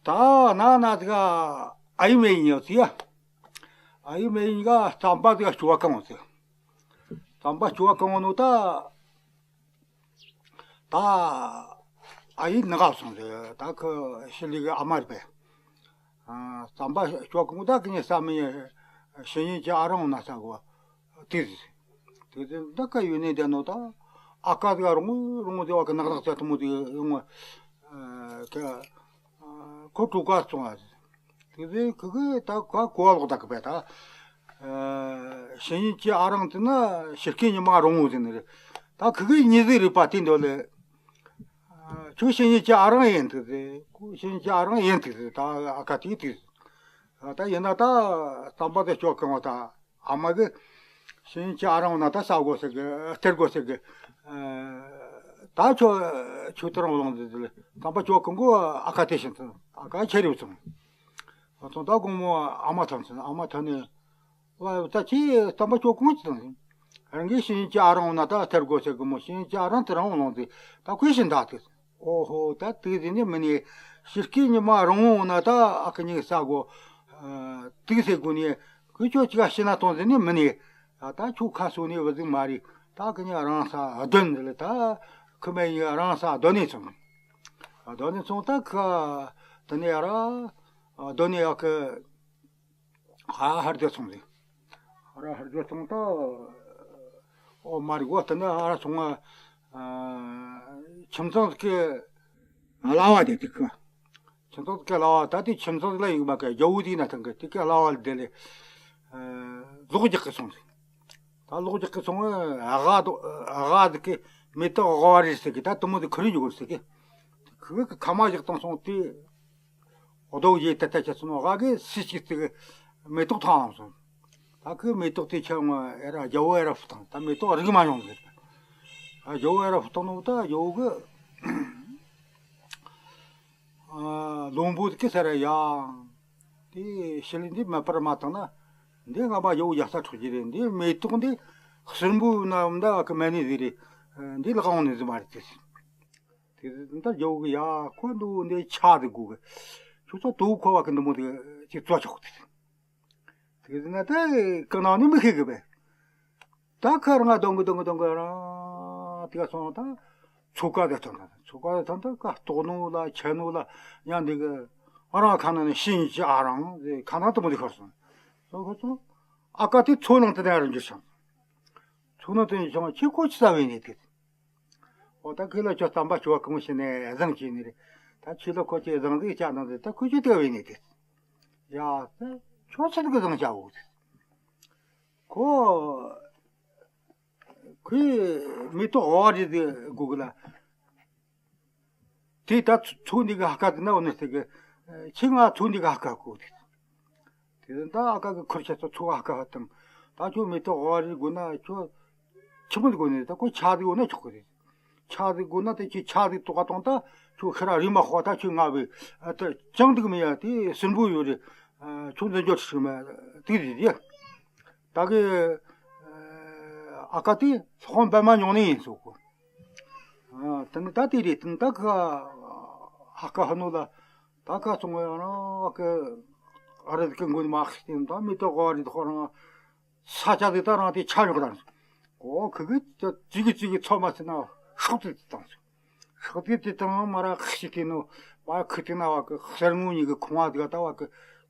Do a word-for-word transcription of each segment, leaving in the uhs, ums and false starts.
ད་ན་ན་དེ་ག་ཨ་ཡི་མེ་ཡིན་ཡོད་ཟེར་ཡ། ཨ་ཡི་མེ་ཡིན་ག་རྩམ་པ་དེ་ག་སྐྱོ་བ་གང་ཟེར། རྩམ་པ་སྐྱོ་བ་གང་ནོ་ད། ད་ཨ་ཡི་ནི་ག་སོང་ཟེར། ད་ཁི་ཤི་ལི་གི་ཨ་མ་རེད་པས། རྩམ་པ་སྐྱོ་གང་ད་ཁི་ཉི་ས་མི་ཤི་ཉིན་གྱི་ཨ་རང་ན་ས་གོ། དེ་དེ་དེ་འདི་ཀ་ཡོད་ནས་བསྡད་ནོ་ད། ཨ་ཀ་དེ་ག་རུང་རུང་དེ་བ་གི་ནག་ནག་ཚ་དུ་མོ་དེ་ཡོང་། ཨ་ཀ་ཁོ་དྲུག་ག་སོང་བ། དེ་དེ་ཁི་གི་ད་ཀ་གོ་བ་ལོག་ད་གི་པས་ད། ཤི་ཉིན་གྱི་ཨ་རང་དེ་ན་ཤི་སྐྱེ་ཉི་མ་རུང་བོ་དེ་ནི་རེད། ད་ཁི་གི་ཉི་ཟིག་རེད་པ་དེ་འདོད་ལེ། ཁྱོད་ཤི་ཉིན་གྱི་ཨ་རང་ཡིན་དུ་ཟེར། ཁོ་ཤི་ཉིན་གྱི་ཨ་རང་ཡིན་དུ་ཟེར། ད་ཨ་ཁ་དེ་དུ་ཟེར། ད་ཡིན་ན་ད་རྩམ་པ་དེ་སྐྱོ་གང་བ་ད། ཨ་མ་གི་ཤི་ཉིན་གྱི་ཨ་རང་ན་ད་ས་གོ་ཟེར་གི་སྟེར་གོ་ཟེར་གི། ད་ཁྱོད་ཁྱོད་དེ་རང་ལོང་ཟེར་ཟེར། རྩམ་པ་སྐྱོ་གང་གོ་ཨ་ཁ་དེ་བཞིན་དུ་ཨ་ཁ་ཁྱེར་ཡོད་སོང་། ཨ་ཚོང་ད་དགོང་མོ་ཨ་མ་ཐོན་སོང་། ཨ་མ་ཐོན་ནས། ད་ཁྱེད་རྩམ་པ་སྐྱོ་གང་ཅི་དང་། རང་གིས་ཤི་ཉིན་གྱི་ཨ་རང་ན་ད་སྟེར་དགོས་ཟེར་གི་མོ། ཤི་ཉིན་གྱི་ཨ་རང་དེ་རང་ལོང་དེ་ད་ཁོས་ཤི་འདག་དེ། ཨོ་ཧོ། ད་དུས་དེ་ནས་མི་ནས་ཤི་སྐྱེ་ཉི་མ་རང་འོང་ན་ད་ཨ་ཁུ་གཉིས་ས་གོ་དུས་ཟེར་གོ་ནས་ཁོས་ཁྱོད་ཅི་ག་ཤི་ན་གཏོང་ཟེར་ནས་མི་ནས། ད་ཁྱོད་ཁ་སོ་ནས་བུ་ཟིག་མ་རེད། ད་ཁུ་གཉིས་རང་ས་གདོན་ཟེར་ལ་ད་ཁུ་མེ་ཡིན་རང་ས་གདོན་ནས་སོང་། གདོན་ནས་སོང་ད་ཁ་དེ་ནས་ཡ་ར་གདོན་ནས་ཡ་ཁུ། ཧ་ཧར་རྒྱ་སོང་རེད། ཧར་ཧར་རྒྱ་སོང་ད། ཨོ་མ་རི་གོ་ད་ནི་ཧར་སོང་ང་། ཁྱིམ་ཚང་གི་གླ་བ་དེ་དེ་གི། ཁྱིམ་ཚང་གི་གླ་བ་ད་དེ་ཁྱིམ་ཚང་ལ་ཡོད་མ་གི་རྒྱ་བོ་དེ་ན་ཐང་གི་དེ་གི་གླ་བ་དེ་ལས། ལོག་རྒྱག་གི་སོང་རེད། ད་ལོག་རྒྱག་གི་སོང་ང་ཨ་ག་ཨ་ག་དེ་གི་མེ་ཏོག་ཨ་ག་བ་རེད་ཟེར་གི། ད་དུ་མོ་དེ་ཁུར་འཇུག་གི་ཟེར་གི། ཁུ་གི་ཁ་མ་བཞག་བཏང་སོང་དེ། རྡོ་རྗེ་ཏེ་ཏེ་ཁྱེར་སོང་། ཨ་ག་གི་སི་ཅིག་ཏི་གི་མེ་ཏོག་ཐང་ལངས་སོང་། ད་ཁོས་མེ་ཏོག་དེ་ཁྱེར་ངོ་ཨེ་ར་རྒྱ་བོ་ཨེ་ར་ཕུ་ཐང་། ད་མེ་ཏོག་རིག་མ་ཡོང་ཟེར། ཨ་རྒྱ་བོ་ཨེ་ར་ཕུ་ཐང་ནོ་ད་རྒྱ་བོ་གི་ཨ་ལུང་པོ་དེ་གི་ཟེར་ཡ། དེ་ཤི་ལི་འདི་མེད་པར་མ་བཏང་ན། འདི་ང་མ་རྒྱ་བོ་རྒྱག་ས་འཕྲོག་རྒྱུ་རེད། འདི་མེ་ཏོག་འདི་གསུར་འབུ་ན་འདི་གི་མེ་ནི་ཟིག་རེད། འདི་ལག་འོང་ནི་ཟིག་མ་རེད་དེ། དེ་ད་རྒྱ་བོ་གི་ཡ་ཁོ་འདུག་འདི་ཆ་དེ་དགོས་གི། ཁྱོད་ཚོ་དུག་ཁོ་བ་གི་འདི་མོ་དེ་ཅིག་བཙོ་ཆོག་དེ། དེ་ན་ད་ཀི་ནང་ནི་མི་ཤེས་གི་བས། ད་ཁ་རང་ང་གདོང་གི་གདོང་གི་གདོང་གི་རང་དེ་ག་སོང་ད། ཚུགས་ཀ་དེ་ཐོན་ད། ཚུགས་ཀ་དེ་ཐོན་ད་ཀ་ལྟོགས་ནོ་ལ་ཆེ་ནོ་ལ་ཡང་འདི་གི་ཨ་རང་ཁ་ན་ནི་ཤིན་ཅི་ཨ་རང་ཁ་ན་དུ་མོ་དེ་ཁར་སོང་། སོང་ཁོ་ཚོ་ཨ་ཀ་དེ་ཚོ་ནང་དེ་ནས་རང་འཇུ་ཤང་། ཚོ་ནང་དེ་འཇུ་ཤང་ཁྱི་ཁོ་ཅི་ས་བས་ནས་དེ། ཨོ་ད་ཁྱོད་ལ་ཁྱོད་རྩམ་པ་ཁྱོད་གང་བྱས་ནས་བཟང་བྱས་ནས་རེད། ད་ཁྱོད་ལ་ཁོ་ཁྱོད་བཟང་ཟིག་བྱ་ན་ཟིག་ད་ཁོ་ཁྱོད་དེ་བས་ནས་དེ། ཡ་ད་ཁྱོད་ཆི་ཟིག་བཟང་བྱ་འོ་དེ། ཁོ་ཁོས་མེ་ཏོག་འོ་རེད་དེ་དགོས་གི་ལ། དེ་ད་ཚུགས་འདི་ག་ཧ་ཀ་དེ་ན་འོ་ནི་ཟེར་གི། ཁྱི་ང་ཚུགས་འདི་ག་ཧ་ཀ་གོ་དེ། དེ་ད་ཨ་ཀ་གི་ཁུར་ཆ་ཚོ་ཚུགས་ཧ་ཀ་ཧ་དང་། ད་ཁྱོད་མེ་ཏོག་འོ་རེད་དགོས་ན་ཁྱོད་ཆི་མོ་དགོས་ནི་ད་ཁོ་ཆ་དེ་འོ་ན་ཆོག་གི་རེད། ཆ་དེ་དགོས་ན་ད་ཁྱོད་ཆ་དེ་ཏོག་ག་བཏང་ད་ཁྱོད་ཤི་ར་རི་མ་ཧོ་ད་ཁྱོད་ང་བས་ཨ་ད་ཅང་འདུག་མི་ཡ་དེ་སྲིན་པོ་ཡོད་རེད། ཁྱོད་འཛིན་སྐྱོར་ཞིག་མ་དེ་རེད་དེ། ད་གི་ཨ་ཀ་དེ་ལྷོ་འབད་མ་མྱོང་ནི་ཡིན་སོག་གོ། ཨ་དེ་ནི་ད་དེ་རེད། དེ་ནི་ད་ཁ་ཧ་ཀ་ཧ་ནོ་ལ་ད་ཁ་སོང་བ་ཡང་རང་ཨ་ཀ་ཨ་རི་གི་མགོ་ནས་མ་ཤི་སྟེ་ད་མེ་ཏོག་ག་རེད་ཁོ་རང་ས་ཆ་དེ་ད་རང་དེ་ཆ་ཡོད་རང་། ཨོ་ཁི་གི་ཅི་གི་ཅི་གི་ཚོ་མ་ཟེར་ན་ཤོག་དེ་དེ་བཏང་སོང་། ཤོག་དེ་དེ་དང་མ་ར་ཤི་སྟེ་ནོ་བ་ཁི་དེ་ན་བ་གི་གསེར་དངུལ་གཉིས་ཀྱི་ཁང་བ་དེ་ག་ད་བ་གི་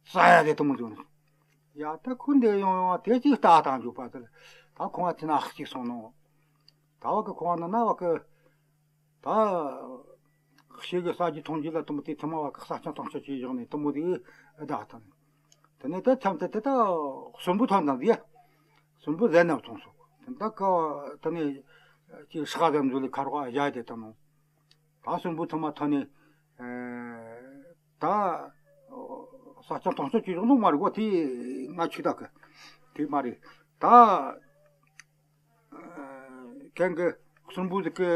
རྩ་ཡ་དེ་དུ་མོ་འཇོག་ནོ། ཡ་ད་ཁོ་འདི་ཡོང་ཡོང་དེ་ཅིག་ལྟ་དང་འཇུག་པ་དེ་ལ་ད་ཁོང་བ་དེ་ན་ཧ་ཅིག་སོང་ནོ། ད་བ་གི་ཁོང་བ་ན་ན་བ་གི་ད་ཤེས་གི་ས་ཀྱི་མཐོང་རྒྱུ་ལ་དུ་མོ་དེ་ཐི་མ་བ་གི་ས་ཆ་མཐོང་ཆ་ཅིག་བཞག་ནས་དུ་མོ་དེ་བདག་དང་། དེ་ནས་ད་མཚམས་དེ་དེ་ད་གསུམ་པོ་ཐོན་དང་དེ་གསུམ་པོ་ཟས་ནམ་མཐོང་སོང་། དེ་ད་ཀ་དེ་ནས་ཅིག་ཧྲག་ཟམ་འཛུལ་ལ་ཁར་བ་བཞག་དེ་དང་ནོ། ད་གསུམ་པོ་ཐི་མ་ཐོན་ནས། ད་ས་ཆ་མཐོང་ཆོས་ཅི་ཡོང་ནོ་མ་རེད་གོ། དེ་ང་ཆུ་དག་གི་དེ་མ་རེད། ད་གན་གི་གསུམ་པོ་ཟིག་གི་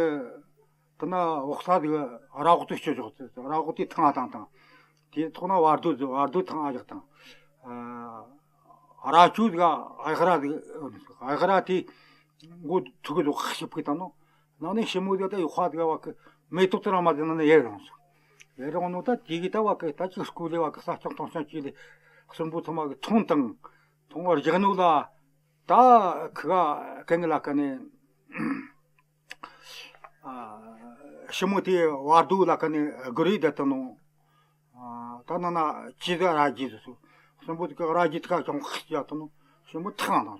དེ་ན་འོག་ས་ཟིག་ར་འོག་ཏུ་སྐྱོད་ཆོག་ཟིག་ར་འོག་དེ་ཐང་ཨ་དང་དང་། དེ་ཐོག་ན་བར་དོ་ཟིག་བར་དོ་ཐང་ཨ་བཞག་དང་། ར་ཆུ་ཟིག་ཨ་ཡག་ར་ཟིག་ཨ་ཡག་ར་དེ་མགོ་ཐུག་གི་ཟིག་ཤི་ཕུག་དང་ནོ། ནང་ནས་ཞི་མོ་དེ་ད་ཡོད་ཁ་དེ་བ་གི་མེ་ཏོག་དེ་རང་མ་དེ་ནང་ནས་ཡལ་རང་སོང་ ཡེ་རང་ནོ་ད་དེ་གི་ད་བ་གི་ད་ཅིག་སྐུ་ལས་བ་གི་ས་ཆག་ཐོང་ཆང་ཅི་ལས་གསུམ་པོ་ཚང་མ་གི་ཐོང་དང་ཐོང་བར་རྒྱག་ནོ་ལ། ད་ཁི་ག་གན་གི་ལ་ཀ་ནས་ཨ་ཞི་མོ་དེ་བར་དུ་ལ་ཀ་ནས་གུ་རུའི་བསྡད་དང་ནོ། ཨ་ད་ན་ན་ཅི་ཟེར་ར་ཇི་ཟེར་སོ། གསུམ་པོ་དེ་གི་ར་ཇི་དེ་ག་ཀྱང་ཁི་ཅི་ཡ་དང་ནོ། ཞི་མོ་ཐང་དང་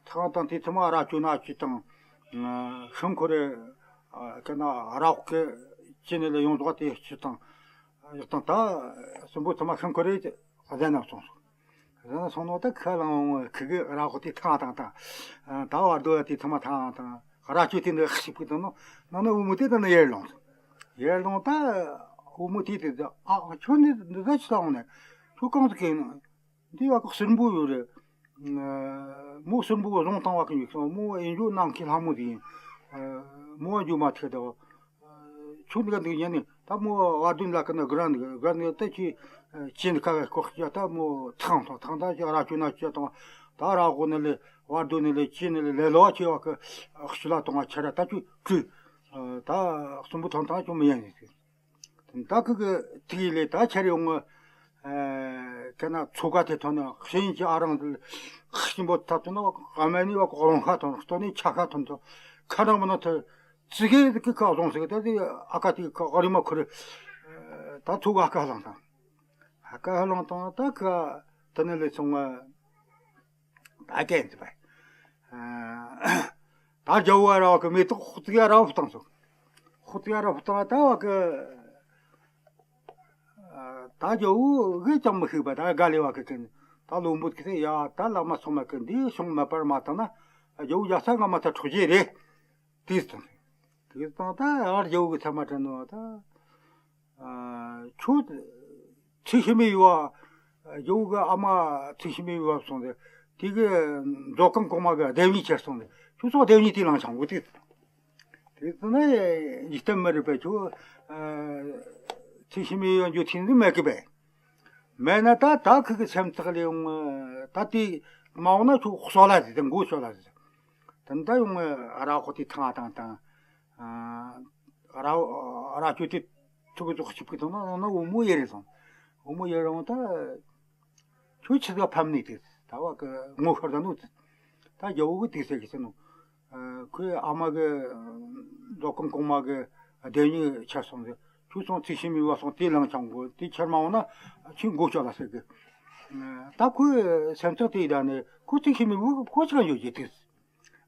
སོ། ཐང་དང་དེ་ཚང་མ་ར་ཅུ་ན་ཅི་དང་ཤིང་ཁོ་རེ་ཀ་ན་ར་ཧོ་ཀེ་ཅི་ནས་ལ་ཡོང་དོ་དེ་ཅི་དང་ཡག་དང་ད་གསུམ་པོ་ཚང་མ་ཤིང་ཁོ་རེ་གཟན་ནང་སོང་སོ། གཟན་ནང་སོང་ནོ་ད་ཁ་ལང་ཁི་གི་ར་ཧོ་དེ་ཐང་དང་དང་ད་བར་དུ་དེ་ཚང་མ་ཐང་དང་། ར་ཅོ་དེ་འདི་ཤི་ཕུད་དང་ནོ། ནང་ན་བུ་མོ་དེ་དང་ནི་ཡར་ལོངས། ཡར་ལོངས་ད་བུ་མོ་དེ་དེ་ཨ་ཁྱོད་འདི་འདི་ཟ་ཆི་ལ་འོང་ནས་ཁྱོད་གང་དུ་གན་ནོ། འདི་བ་གི་གསུར་འབུ་ཡོད་རེད། མོ་གསུར་འབུ་བཟུང་བཏང་བ་གི་ཡོད་སོང་མོ་ཨེ་འཇོ་ནང་གི་ལྷ་མོ་དེ་ཡིན། མོ་འཇོ་མ་ཐེ་དོ། ཁྱོད་འདི་ག་འདི་ཉན་ནི་ད་མོ་བ་དུན་ལ་ཀ་ན་གི་ར་འདི་གི་ར་འདི་ད་ཁྱི་ཅི་འདི་ཁ་གི་ཁོག་ཅི་ད་མོ་ཐང་ཐང་ཐང་ད་ཅི་ར་ཅོ་ན་ཅི་དང་ད་ར་གོ་ནི་ལས། བར་དུ་ནས་ལས་ཅི་ནས་ལས་ལས་ལོ་ཆེ་བ་གི་ཤི་ལ་གཏོང་བ་ཆ་ར་ད་ཅུ་ཅུ། ད་གསུམ་པོ་ཐང་ཐང་ཅུ་མི་ཡན་ནས་ཟེར། ད་ཁི་གི་ཐིག་ལས་ད་ཆ་རེ་འོང་ངི་ཀ་ན་ཚོ་ག་དེ་ཐོན་ནས་ཤེས་ཡིན་གྱི་ཨ་རང་དེ་ཁི་ཆེན་པོ་ཐབ་ཐོན་ན་ཨ་མ་ནི་བ་གི་རོང་ཁ་ཐོན་སྟོད་ནས་ཆ་ཁ་ཐོན་ཐོན་ཁ་རང་མི་ན་ཐོན་ཙི་གེ་གི་ཁ་བཟུང་ཟེར་གི་ད་དེ་ཨ་ཁ་དེ་ཁ་ཨ་རི་མ་ཁུ་རི་ད་ཚོ་ག་ཁ་ལང་དང་ཁ་ལང་དང་ད་ཁ་དེ་ནས་ལས་སོང་ངི། ད་གན་ཟེར་བ། ད་རྒྱལ་བོ་ར་བ་གི་མེ་ཏོག་ཧུ་ཙི་ཡ་ར་བུ་བཏང་སོང་། ཧུ་ཙི་ཡ་ར་བུ་བཏང་ད་བ་གི། ད་རྒྱལ་བོ་གིས་ཀྱང་མི་ཤེས་པ་ད་ག་ལེ་བ་གི་ཀན། ད་བློན་པོ་གིས་ཡ་ད་ལ་མ་སོང་མ་གི་འདི་ཤོང་མ་པར་མ་བཏང་ན་རྒྱལ་བོ་རྒྱལ་ས་ང་མ་ད་འཕྲོག་རྒྱུ་རེད། དེས་དང་། དེས་དང་ད་ཨར་རྒྱལ་བོ་གི་ཚད་མ་དྲན་ནོ་ད། ཁྱོད་ཚིག་ཤི་མི་ཡུ་བ། རྒྱལ་བོ་གི་ཨ་མ་ཚིག་ཤི་མི་ཡུ་བ་སོང་སྟེ། དེ་གི་མཛོ་ཀང་གོང་མ་གི་ལྡེབས་ཉིས་ཁྱེར་སོང་སྟེ། ཁྱོད་ཚོ་ལྡེབས་ཉིས་དེ་ལང་ཆང་བུ་དེ། དེ་ཚོ་ནི་འཇིག་རྟེན་མི་རིག་པས་ཁྱོད་ཚིག་ཤི་མི་ཡུ་བ་འཇུ་ཐིན་དེ་མེད་གི་པས། མེད་ན་ད་ད་ཁི་གི་སེམས་ཐག་ལས་ཡོང་ད་དེ་མ་འོང་ན་ཁྱོད་གསོ་ལ་ཟེར་ཏེ་མགོ་གསོ་ལ་ཟེར། ད་ད་ཡོང་ར་ཁོ་དེ་ཐང་ཐང་དང་། ར་ར་ཅོ་དེ་ཐུག་གི་ཙོག་ཞིབ་གི་དང་ན་ན་བུ་མོ་ཡེ་རེ་སོང་། བུ་མོ་ཡེ་རང་ད་ཁྱོད་ཆི་ཟིག་ཕམ་ནི་དེ་ད་བ་གི་ངོ་ཤར་ད་ནུ་ད་རྒྱལ་བོ་གི་དེ་ཟེར་གི་ཟེར་ནོ། ཁོའི་ཨ་མ་གི་མཛོ་ཀང་གོང་མ་གི་ལྡེབས་ཉིས་ཆར་སོང་ཟེར། ཁྱོད་སོང་ཚིག་ཤི་མི་བ་སོང་དེ་ལང་ཆང་གོ་དེ་ཆར་མ་འོང་ན་ཁྱོད་མགོ་ལྕོག་ལ་ཟེར་གི། ད་ཁོའི་སེམས་ཐག་དེ་ཡི་ད་ནི་ཁོ་ཚིག་ཤི་མི་བུ་ཁོ་ཆི་ག་འཇོག་རྒྱུ་དེ།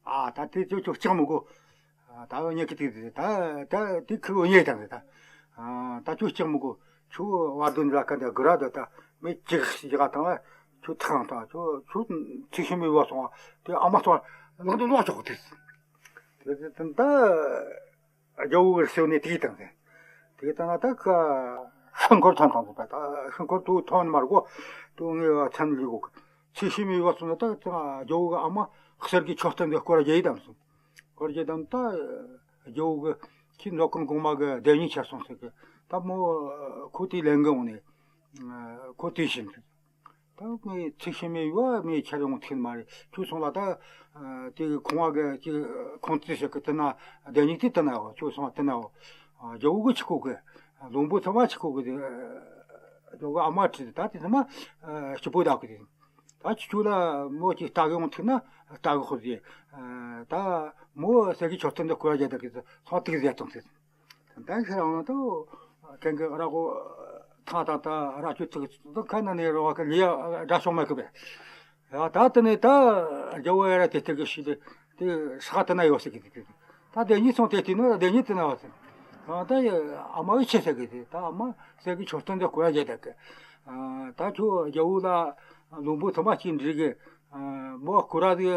ཨ་ད་དེ་ཚོ་ཁྱོད་ལྕགས་མི་དགོ། ད་ཉེ་གི་དེ་དེ་ད་ད་དེ་ཁི་གོ་ཉེ་དང་དེ་ད། ད་ཁྱོད་ལྕགས་མི་དགོ། ཁྱོད་བར་དུ་འདི་ལ་ཀ་འདི་གུ་ར་དུ་ད་མི་ཅིག་ཞིག་ག་དང་ཁྱོད་ཐང་ད་ཁྱོད་ཁྱོད་ཚིག་ཤི་མི་བ་སོང་དེ་ཨ་མ་སོང་ལག་དུ་ལོག་ཆོག་དེ། དེ་དེ་ད་རྒྱལ་བོ་གི་སེམས་ནས་དེ་དང་དེ། དེ་དང་ད་ཁ་ཤིང་འཁོར་ཐང་དང་དེ་ད་ཤིང་འཁོར་དུ་ཐོན་མར་གོ་དུ་ངེས་པ་ཚན་ལི་གོ་ཚིག་ཤི་མི་བ་སོང་ད་རྒྱལ་བོ་གི་ཨ་མ་གསེར་གྱི་མཆོད་རྟེན་དུ་སྐོར་རྒྱ་ཡི་དམ་སོང་། སྐོར་རྒྱ་དམ་ད་རྒྱལ་བོ་གི་ཁྱི་མཛོ་ཀང་གོང་མ་གི་ལྡེབས་ཉིས་ཆར་སོང་ཟེར་གི་ད་མོ་ཁོ་དེ་ལེན་གི་འོང་ནས་ཁོ་དེ་བཞིན་དུ་ད་ངས་ཚིག་ཤི་མི་ཡུ་བ་མི་ཆར་ཡོང་ཐིག་མ་རེད་ཁྱོད་སོང་ལ་ད་དེ་གི་ཁོང་བ་གི་ཅི་ཁོང་ཚིག་ཟེར་གི་དེ་ན་ལྡེབས་ཉིས་དེ་དེ་ན་འོ་ཁྱོད་སོང་དེ་ན་འོ་རྒྱལ་བོ་གི་ཆི་ཁོ་གི་ལུང་པོ་ཚང་མ་ཆི་ཁོ་གི་རྒྱལ་བོ་གི་ཨ་མ་ཁྲིད་ད་དེ་ཚང་མ་སྐྱིད་པོ་ད་གི་དེ། ད་ཁྱོད་ལ་མོ་ཅིག་ལྟ་གི་འོང་ཐུག་ན་ལྟ་གི་ཁོ་ཟེར། ད་མོ་གསེར་གྱི་མཆོད་རྟེན་དུ་བཀོད་རྒྱ་ད་གི་ཚོ་ཏིག་ཟེར་དང་ཟེར། ད་ཁྱེད་རང་ད་ཀན་གི་ར་གོ་ཐང་ད་ད་ར་ཆུ་ཚིག་ད་ཁ་ན་ནས་རོ་བ་གི་ལི་ཡ་འདྲ་ཤོང་མ་གི་བས། ཡ་ད་དེ་ནས་ད་རྒྱལ་བོ་ཡ་ར་དེ་ལྟ་གི་ཤི་དེ་དེ་ཧྲག་དེ་ན་ཡོད་ཟེར་གི་དེ་དེ། ད་ལྡེབས་ཉིས་སོང་དེ་དེ་ནོ་ལྡེབས་ཉིས་དེ་ན་བ་ཟེར། ད་ཨ་མ་ཡི་ཆེ་ཟེར་གི་དེ་ད་ཨ་མ་གསེར་གྱི་མཆོད་རྟེན་དུ་བཀོད་རྒྱ་ད་གི། ད་ཁྱོད་རྒྱལ་བོ་ལ་ལུང་པོ་ཚང་མ་གཅིག་འདྲི་གི། མོ་སྐུ་ར་དེ་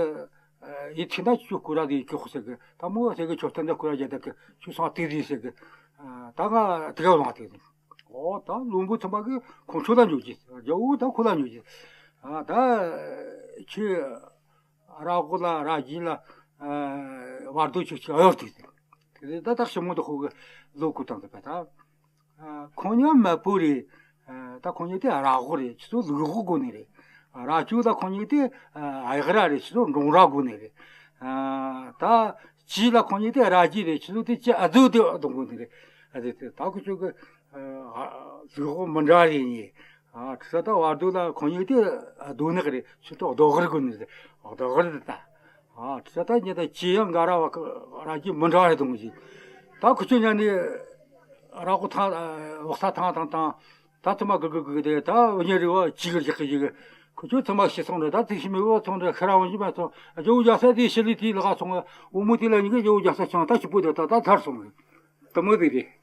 ཡིད་ཆེས་ན་ཁྱོད་སྐུ་ར་དེ་ཡིད་ཀྱི་ཁོ་ཟེར་གི་ད་མོ་གསེར་གྱི་མཆོད་རྟེན་དུ་བཀོད་རྒྱ་ད་གི་ཁྱོད་སང་དེ་དེ་ཟེར་གི། ད་ང་དེ་ག་ལང་དེ་དེ། ཨོ་ད་ལུང་པོ་ཚང་མ་གི་ཁོང་ཁྱོད་ལ་འཇུག་གི་རྒྱལ་བོ་ད་ཁོ་ལ་འཇུག་གི། ད་ཁྱོད། ར་གོ་ལ་ར་གི་ལ། བར་དོ་ཆུ་ཆུ་གཡོ་ཏིག་ཟེར། དེ་ད་ད་ཞི་མོ་དུ་ཁོ་གི་ལོ་ཀུ་དང་དུ་པ་ད། ཁོང་ཉོ་མ་པོ་རེད། ད་ཁོང་ཉོ་དེ་ར་གོ་རེད་ཆུ་ཚོ་ལུག་གོ་གོ་ནི་རེད། ར་ཅུ་ལ་ཁོང་ཉོ་དེ་ཨ་ཡག་ར་རེད་ཆུ་ཚོ་འབྲོང་ར་གོ་ནི་རེད། ད་ཅི་ལ་ཁོང་ཉོ་དེ་ར་ཅི་རེད་ཆུ་ཚོ་དེ་ཅི་ཨ་ཛུ་དེ་གདོང་གོ་ནི་རེད། ཨ་དེ་དེ་ད་ཁོ་ཆུ་གི། ལུག་ཧོ་མི་འདྲ་རེད་ནི། ཨ་ཁྲི་ས་ད་བར་དུ་ལ་ཁོང་ཡོད་དེ་རྡོ་ནག་རེད། ཆུ་ཏོག་རྡོ་ཧར་གོ་ནི་རྡོ་ཧར་དེ་ད། ཨ་ཁྲི་ས་ད་ཉི་ད་ཅི་ཡང་འགའ་ར་བ་ར་གི་མི་འདྲ་རེད་དང་ཞིག་ད་ཁུ་ཆུ་ཉ་ནི་ར་ཁོ་ཐང་འོག་ས་ཐང་དང་དང་། ད་ཚང་མ་གི་གི་གི་དེ་ད་འུ་ཉེ་རི་བ་ཅི་གི་རྒྱག་གི་ཡི་གི་ཁུ་ཆུ་ཚང་མ་ཤི་སོང་རེད། ད་ཚིག་ཤི་མི་བ་ཚོང་རེད། ཤི་ར་འོང་ཞི་མ་སོང་། རྒྱལ་བོ་རྒྱལ་ས་དེ་ཤི་ལི་དེ་ལ་ག་སོང་། འོ་མོ་དེ་ལ་ཉི་གི་རྒྱལ་བོ་རྒྱལ་ས་ཆང་ད་ཆི་པོ་དེ་ད་ད་ཚར་སོང་རེད། དུ་མོ་དེ་རེད།